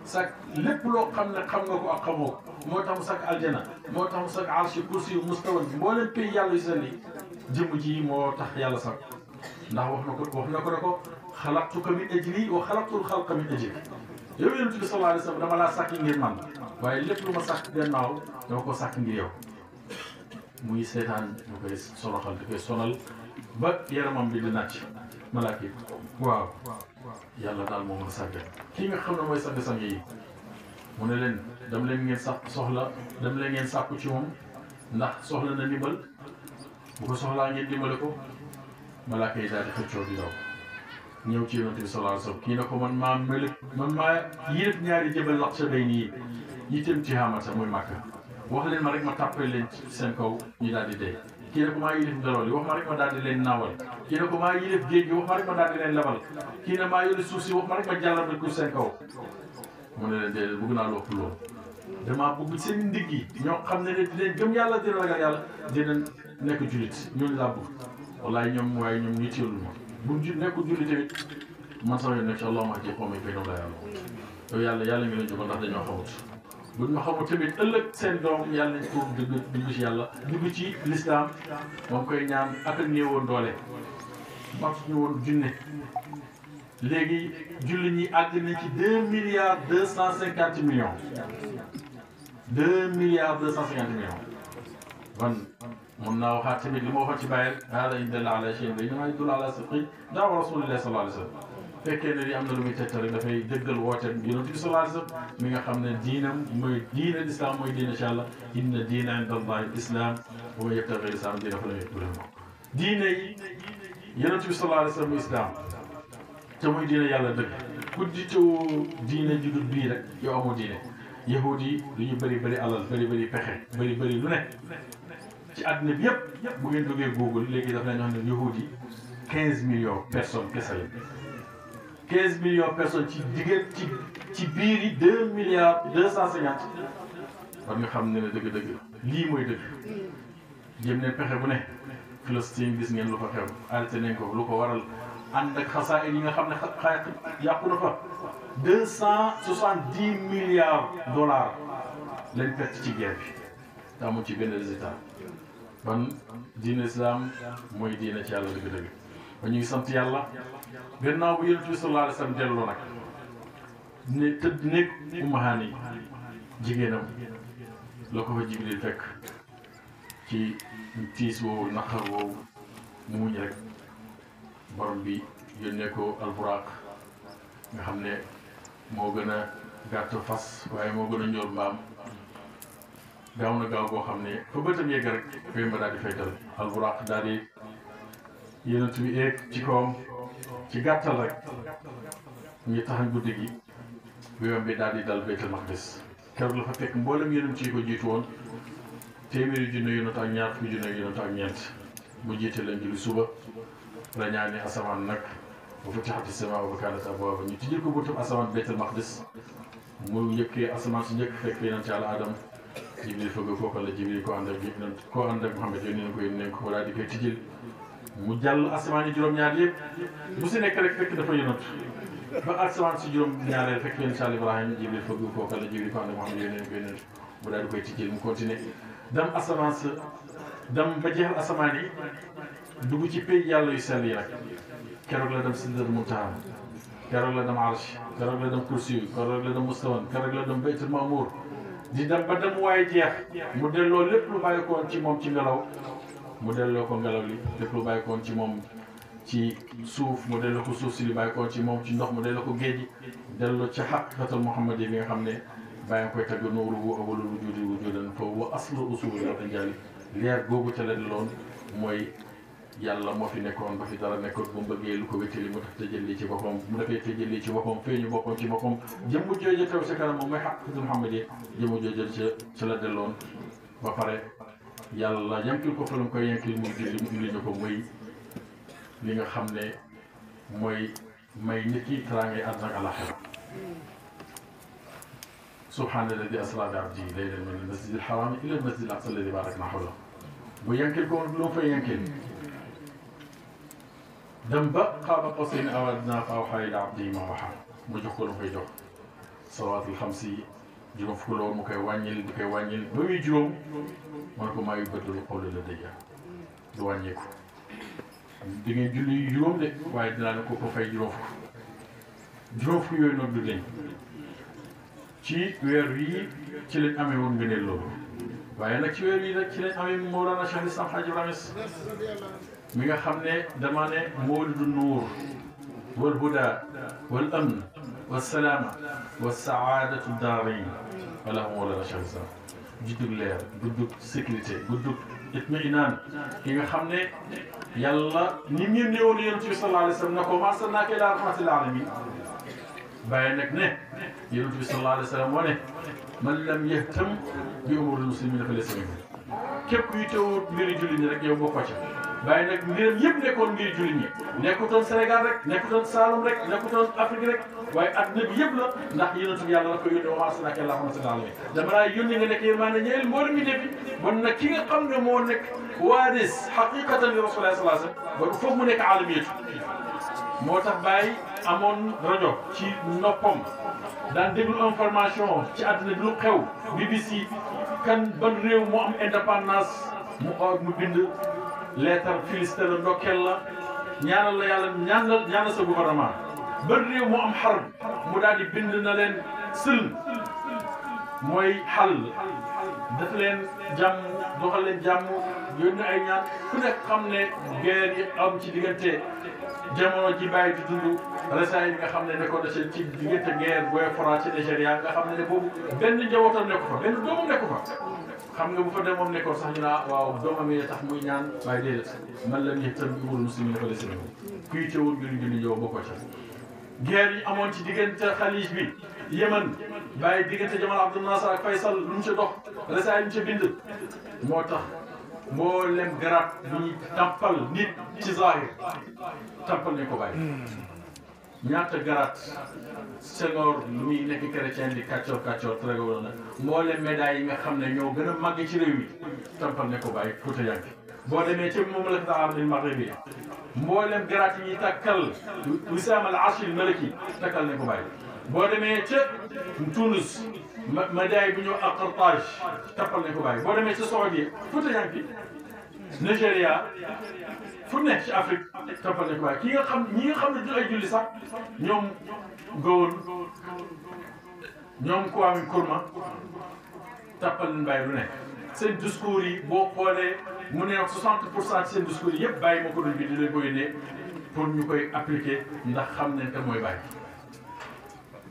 sàkk lépp loo xam ne xam nga ko ak xamoo ko moo tax mu sàkk aljana moo tax mu sàkk arshi kursi yu mustawa mbooleem pays yàlla yu sell yi jëmm ji moo tax yàlla sàkk ndax wax na ko ne ko xalaqtuka min ajli wa xalaqtul xalqa min ajli yow yonent bi sallallahu alayhi wa sallam dama laa sàkk ngir man waaye lépp lu ma sàkk gannaaw dama ko sàkk ngir yow muy seetaan ñu koy soroxal di koy sonal ba yaramam bi di nàcc malaaka yi waaw yàlla daal moo mën a sàggal kii nga xam ne mooy sang-sang yi mu ne leen dem leen ngeen soxla dem leen ngeen sàkku ci moom ndax soxla na ndimbal bu ko soxlaa ngeen dimbale ko malaaka yi daal di xëccoo di daw ñëw ci yonent bi sallallahu alayhi wasallam kii na ko man maa yéeg ñaari jëbal lax sa bay nii yitam ci xamata muy màkka wax leen ma rek ma tàppale leen seen kaw ñu daal di dee kii ne ko maa yilif ngelaw li wax ma rek ma daal di leen naawal kii ne ko maa yilif géej gi wax ma rek ma daal di leen lebal kii ne maa yore suuf si wax ma rek ma jàllale ko seen kaw mu ne leen déedéet bëgg naa lopp loolu damaa bëgg seen ndigg yi ñoo xam ne dinañ gëm yàlla dina ragal yàlla dinañ nekk jullit ñooñu laa bëgg wallaay ñoom waaye ñoom ñu teelul ma bu nekkul jullit tamit man sama yoon nekk ci allahumma ji xaw ma koy noonu la yàlla yow yàlla ngi leen jógal ndax dañoo xamut buñ ma xamul tamit ëllëg seen doom yàlla nañ ko dugg ci yàlla dugg ci lislaam moom koy ñaan ak a néewoon doole matuñu woon junne léegi julli ñi àgg nañ ci 2,250 millions 2,250 millions man mun naa waxaat tamit li ma waxoon ci bàyyil hada indalla ala shay'in bi innamaa yadullu ala sidqi da'wa rasulillahi sallallahu alayhi wa sallam fekkee ne li am na lu muy tegtal rek dafay dëggal wooteem yonent bi sallallahu alayhi wa sallam mi nga xam ne diinam mooy diine l'islam mooy diine incha allah inna diina inda allahi islam wa man yabtaghi l'islam diina falan yuqbala minhu diine yi yonent bi sallallahu alayhi wa sallam islam te muy diine yàlla dëgg ku ditoo diine ju dul bii rek yow amoo diine yahud yi lu ñu bëri alal bëri pexe bëri lu ne ci àddina bi yëpp bu ngeen duggee Google léegi daf leen wax ne yahud yi 15 millions personnes kese la 15 millions personnes ci biir yi 2,250 war nga xam ne dëgg-dëgg lii mooy dëgg jéem ne pexe bu ne Palestine gis ngeen lu fa xew arrêté nañ ko lu ko waral ànd ak xasaayid yi nga xam ne yàqu na fa 270 milliards dollars lañ perte ci guerre bi te amuñ ci benn résultat ban diine islam mooy diine ci yàlla dëgg-dëgg ba ñu ngi sant yàlla gannaaw bu yonent bi sallallahu alayhi wa sallam delloo nag ne tëdd nekk Ummahaani jigéenam la ko fa Jibril fekk ci tiis woowu naqar woowu mu muñ rek borom bi yónnee ko alburaq nga xam ne moo gën a gàtt fas waaye moo gën a njool mbaam gaaw na gaaw boo xam ne fa bëtam yegg rek fay ma daal di fay dal alburaq daal di yonent bi eeg ci kawam ci gàttal rek ñu taxañ guddi gi wéwam bi daal di dal Baytul Maqdis keroog la fa fekk mboolem yonent yi ko jiitu woon téeméeri junne yonent ak ñaar fukki junne yonent ak ñeent mu jiite leen julli suba la ñaani asamaan nag bu futihati samaa wa kaanat abwaaba ñu tijjil ko buntum asamaan Baytul Maqdis mu yëkkee asamaan si njëkk fekk yonent Yàlla Adam Jibril fëgg kooku la Jibril ko ànd ak Muhammad yónnee ko daal di koy tijjil mu jàll asamaan yi juróom-ñaar yëpp bu si nekk rek fekk dafa yonent ba asamaan si juróom-ñaareel fekk yonent Yàlla Ibrahima Jibril fëgg kooku la Jibril ko ànd ak Muhammad yónnee mu daal di koy tijjil mu continuer dem asamaan sa dem ba jeexal asamaan yi dugg ci pays yàlla yu sell yi nag keroog la dem Sidratul Muntaha keroog la dem Arsh keroog la dem Kursi keroog la dem Mustawan keroog la dem Baytul Ma'mur di dem ba dem waaye jeex mu delloo lépp lu bàyyi koon ci moom ci ngelaw mu delloo ko ngelaw li lépp lu bàyyi koon ci moom ci suuf mu delloo ko suuf si li bàyyi koon ci moom ci ndox mu delloo ko géej gi delloo ci haqiqatul Muhammad yi bi nga xam ne bàyyi koy tagg nuuruhu awwalul wujudi wujudan fa huwa aslu usuli al-anjaali leer googu ca la loon mooy yàlla moo fi nekkoon ba fi dara nekkoon bu mu bëggee lu ko wéttali mu tax tëjëli ci boppam mu dafay tëjëli ci boppam feeñu boppam ci boppam jëmm jooju taw sa kanam moom mooy haqiqatul Muhammad yi jëmm jooju ca la delloon ba pare yàlla yankil ko fa lu koy yankil mu julli ñu ko muy li nga xam ne mooy may nit ki teraangay àdduna ak àllaaxira subhaana alladi asraa bi abdihi laylan min al-masjidi al-haraami ila al-masjidi al-aqsaa alladi baaraknaa hawlahu bu yankil ko lu mu fay yankil dem ba qaaba qawsayni aw adnaa fa awhaa ilaa abdihi maa awhaa mu jox ko lu mu fay jox salawaatul xamsi juróom fukk loolu mu koy wàññil di koy wàññil ba muy juróom man ko maa yu bëttalu xawla la dëgg du wàññeeku di ngeen julli juróom de waaye dinaa ne ko fay juróom fukk yooyu noonu du deñ ci weer yi ci lañ amee woon ngëneel loolu waaye nag ci weer yi nag ci lañ amee Mawlana Cheikh Islam Hadj Ibrahima mi nga xam ne dama ne mawlidu nuur wal huda wal amn wal salaama wa saadatu daarayn wala Mawlana Cheikh Islam juddug leer guddug sécurité guddug itminaan ki nga xam ne yàlla ni mu néewoon yonent bi sallallahu alayhi wa sallam ne ko maa arsalnaaka illaa rahmatan lil aalamiin bàyyi nag ne yonent bi sallallahu alayhi wa sallam moo ne man lam yahtam bi umuril muslimiina fa laysa minhum képp kuy teewoo mbiri jullit ñi rek yow bokkoo ca bàyyi nag mbiram yëpp nekkoon mbiri jullit ñi nekkutoon Sénégal rek nekkutoon Saloum rek nekkutoon Afrique rek waaye adduna bi yëpp la ndax yonent bi yàlla la ko yónnee wa maa arsalnaaka illaa rahmatan lil aalamiin dama laa yónni nga nekk yërmande ñeel mboolem mi defi bon nag ki nga xam ne moo nekk waaris xaqiqatan li Rasulullah sallallahu alayhi wa sallam bon foog mu nekk aalamiyatu moo tax Baye amoon rajo ci noppam daan déglu information ci àdduna bi lu xew BBC kan ban réew moo am indépendance mu bind leetar félicité la ndokkeel la ñaanal la yàlla ñaanal sa gouvernement ban réew moo am xarb mu daal di bind na leen sël mooy xal daf leen jàmm doxal leen jàmm yónni ay ñaan ku nekk xam ne guerre yi am ci diggante jamono ji bàyyi di dund resaay yi nga xam ne nekkoon na ci diggante guerre booy fora ci Nigéria nga xam ne boobu benn njabootam nekku fa benn doomam nekku fa xam nga bu fa dem moom nekkoon sax ñu naa waaw doomam yi tax muy ñaan waaye déedéet man la ñuy tëm bi umul muslimin fa laysa minhum kuy teewul ngir julli yow bokkoo ca guerre yi amoon ci diggante xalij bi Yemen bàyyi diggante Jamal Abdel Nasser ak Faysal lu mu ca dox resaay yi mu ca bind moo tax mboolem garab bu ñuy tàmpal nit ci zahir tàmpal nañ ko bàyyi ñaata garaat Senghor lu muy nekk chrétien di kàccoor très wala na mboolem médailles yi nga xam ne ñoo gën a màgg ci réew mi tàmpal nañ ko bàyyi Fouta Yanké boo demee ca Mamlakatu Arabia al-Maghribi mboolem garaat yi ñuy takkal wisaam al-arsh al-malaki takkal nañ ko bàyyi boo demee ca Tunis médaille bu ñëw ak Qartaaj tappal nañ ko bàyyi boo demee ca Saoudia Fouta Yanké Nigéria fu nekk ci Afrique tappal nañ ko bàyyi ñi nga xam ne du ay julli sax ñoom Gowon ñoom Kwame Nkrumah tappal nañ bàyyi lu nekk seen discours yi boo xoolee mu ne 60% ci seen discours yi yëpp bàyyi moo ko doon bi di leen ko yónnee pour ñu koy appliquer ndax xam nañ que mooy bàyyi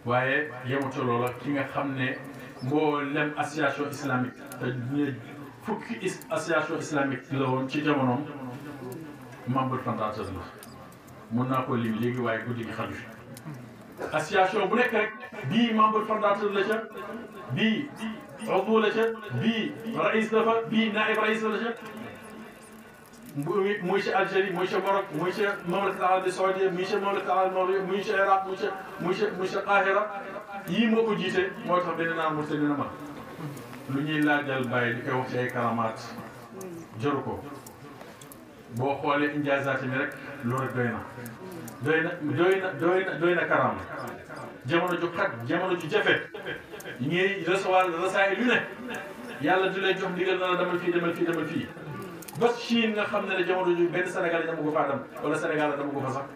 waaye yematu loola ki nga xam ne mboolem association islamique te ñu fukki association islamique la woon ci jamonoom membre fondateur la mun naa ko lim léegi waaye guddi gi xaju fi association bu nekk rek bii membre fondateur la ca bii uddu la ca bii rais la fa bii naib rais la ca muy ca Algérie muy ca Maroc muy ca Mamlakatu Arabia Saoudia muy ca Mamlakatu Arabia Maghrib muy ca Iraq muy ca Qahira yii moo ko jiite moo tax benn naan mu dina ma lu ñuy laajal bàyyi di koy wax ci ay karamaat joru ko boo xoolee injaazaati mi rek loolu rek doy na karaama jamono ju xat jamono ju jafe ñuy recevoir rasaay lu ne yàlla du lay jox ndigal na la demal fii ba Chine nga xam ne jamono ju benn Sénégal dama ko faa dem wala Sénégal dama ko fa sax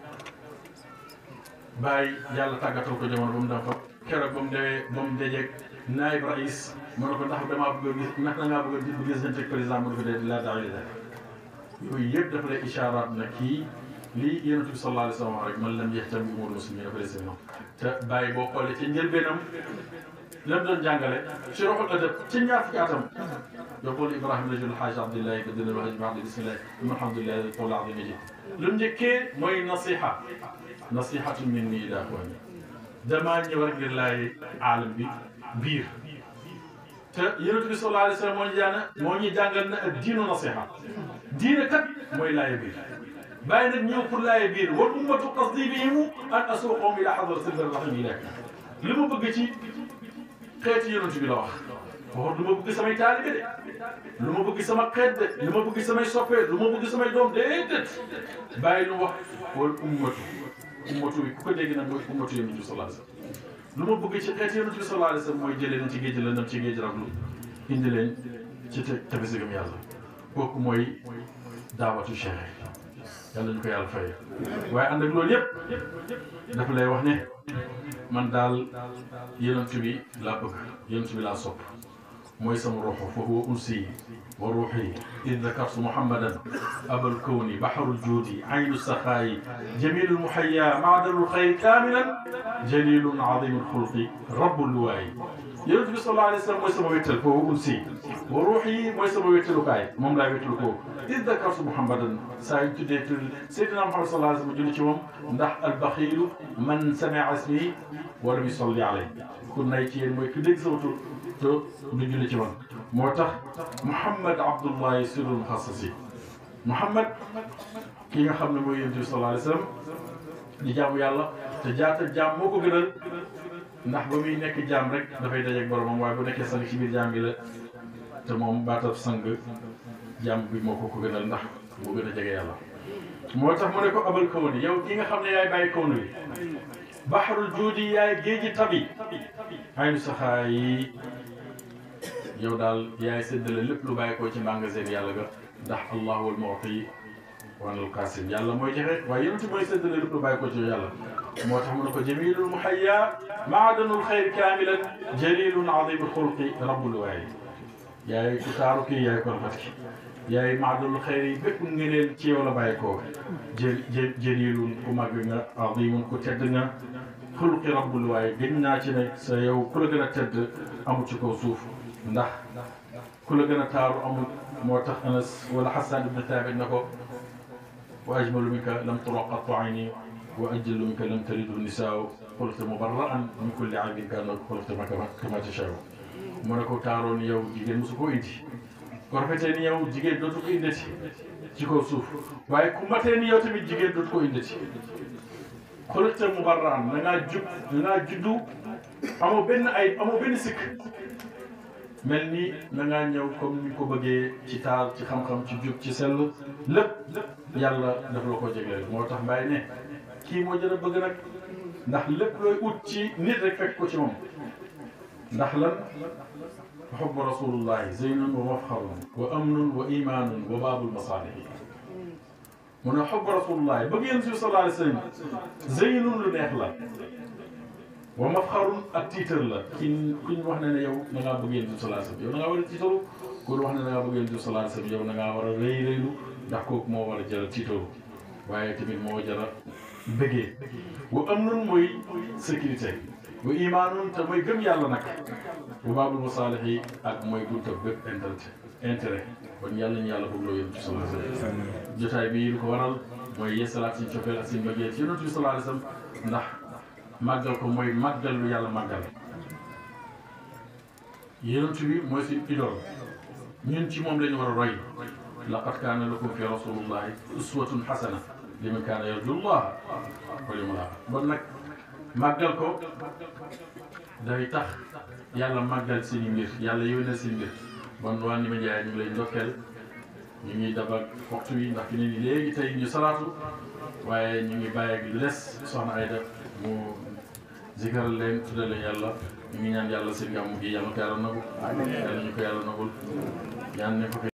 bàyyi yàlla tàggatal ko jamono ba mu dem fa keroog ba mu dajeeg naayib rais ma ne ko ndax damaa bëgg a gis ndax dangaa bëgg a gisante ak président mu dafa dee laa daaw yooyu yëpp dafa lay ishaaraat na kii lii yonent bi sallallahu alayhi wa sallam rek man lam yahtam bi umuuri muslimiin dafa lay seen te bàyyi boo xoolee ca njëlbeenam lam doon jàngale ci roxul adab ci ñaar fukki atam يقول إبراهيم رجل الحاج عبد الله بدل الوهج بعد بسم الله الحمد لله القول العظيم يجي لم جكي موي نصيحة مني إلى أخواني دماني ورق الله عالم بير يونس صلى الله عليه وسلم موني جانغال الدين نصيحة دين كت موي لا يبير باين نيو pour لا يبير والأمة قصدي بهم أن أسوقهم إلى حضرة الرحيم إليك لما بقى ci xeeti yonent bi la wax waxut lu ma bëgg samay taalibe de lu ma bëgg sama xeet de lu ma bëgg samay soppee lu ma bëgg samay doom déedéet bàyyi lu wax wala ummatu bi ku ko dégg nag mooy ummatu yonent bi sallallahu alayhi wasallam lu ma bëgg ci xeet yonent bi sallallahu alayhi wa sallam mooy jëlee leen ci géej la dem ci géej raglu indi leen ci tefes gëm yàlla kooku mooy daawatu cheikh yàlla ñu ko yàlla fay waaye ànd ak loolu yëpp dafa lay wax ne man daal yonent bi laa bëgg yonent bi laa sopp mooy sama ruuxu fa huwa unsi wa ruuxi id dakartu muhammadan abal kawni baharul juudi aynu saxaayi jamilul muhayya maadalul xayri kaamilan jalilun azimul xulqi rabbul luwaayi yonent bi sallallahu alayhi wa sallam mooy sama wéttal fa huwa unsi wa ruuxi mooy sama wéttalukaay moom laay wéttalu ko id dakartu muhammadan saa yu tuddee tudd Seydina Muhammad sallallahu alayhi wa sallam julli ci moom ndax albaxiilu man samia ismi wa lam yusalli alayhi ku nay ci yéen mooy ku dégg sama tur te du julli ci man moo tax Mouhamed Abdullahi sirrul muxassasi Mouhamed ki nga xam ne mooy yonent bi sallallahu alayhi wa sallam di jaamu yàlla te jaata jaam moo ko gënal ndax ba muy nekk jaam rek dafay dajeeg boromam waaye bu nekkee sang ci biir jaam gi la te moom baatab sang jaam bi moo ko gënal ndax moo gën a jege yàlla. moo tax mu ne ko abal kawni yow ki nga xam ne yaay bàyyi kawnu bi baxarul juudi yaay géeji tabi aynu saxaay yi yow daal yaay séddale lépp lu bàyyi ko ci magasin yàlla ga ndax allahu wal mu'ti wanal qasim yàlla mooy joxe waaye yonent mooy séddale lépp lu bàyyi ko ci yàlla moo tax mu ne ko jamilul muhayya maadanul xayr kaamilan jalilun azimul xulqi rabbul waay yaay ku taaru kii yaay ko rafet ki yaay maadanul xayr yi bépp ngëneel ci yow la bàyyi ko jalilun ku màgg nga azimun ku tedd nga xulqi rabbul waay gën naa ci ne sa yow ku la gën a tedd amul ci kaw suuf ndax ku la gën a taaru amul moo tax Anas wala Hassan ibn Thabit na ko wa ajmalu minka lam tura qattu ayni wa ajjallu minka lam talidu nisaau xulqta mubarra'an min kulli aybin kaana xulqta kama tashaa'u mu ne ko taaroon yow jigéen mosu ko indi ko rafetee ni yow jigéen dootu ko indati ci kaw suuf waaye ku matee ni yow tamit jigéen dootu ko indati xulqta mubarra'an da ngaa juddu amoo benn ayib amoo benn sikk mel ni da ngaa ñëw comme ni ko bëggee ci taal ci xam-xam ci jub ci sell lépp yàlla dafa la ko jégleel moo tax Mbaye ne kii moo jën a bëgg nag ndax lépp looy ut ci nit rek fekk ko ci moom ndax lan xubbu rasulullahi zeynun wa mafxarun wa amnun wa imanun wa baabul masaalihi mu ne xubbu rasulullahi bëgg yéen si sallallahu alayhi wa sallam zeynun lu neex la wa mafxarun ak tiitar la kuñ wax ne yow da ngaa bëgg yéen si sallallahu alayhi wa sallam yow da ngaa war a tiitaru kuñ wax ne da ngaa bëgg yéen si sallallahu alayhi wa sallam yow da ngaa war a rëy rëylu ndax kooku moo war a jëra tiitaru waaye tamit moo jëra bëggee wa amnun mooy sécurité wa imaanun te mooy gëm yàlla nag bu baabul masaalix yi ak mooy bunta bépp intérêt kon yàlla ñu yàlla bëgg loo yonent bi sallallahu alayhi wa sallam jotaay bi lu ko waral mooy yeesalaat suñu cofeel ak suñu bëggee ci yonent bi sallallahu alayhi wa sallam ndax màggal ko mooy màggal lu yàlla màggal yonent bi mooy suñu idole ñun ci moom la ñu war a roy laqad kaana lakum fi rasulillahi uswatun hasana liman kaana yarju llaha wal yawmal aaxir bon nag màggal ko day tax yàlla màggal seeni mbir yàlla yónnee seen mbir bon waa Ndima Ndiaye ñu ngi lay ndokkeel ñu ngi dabal waxtu wi ndax fi ne ni léegi tey ñu salaatu waaye ñu ngi bàyyi ak les soxna Ayda mu zikaral leen tuddal leen yàlla ñu ngi ñaan yàlla seen gàmmu gi yàlla ko yàlla nagu yàlla ñu ko yàlla nagul ñaan ne ko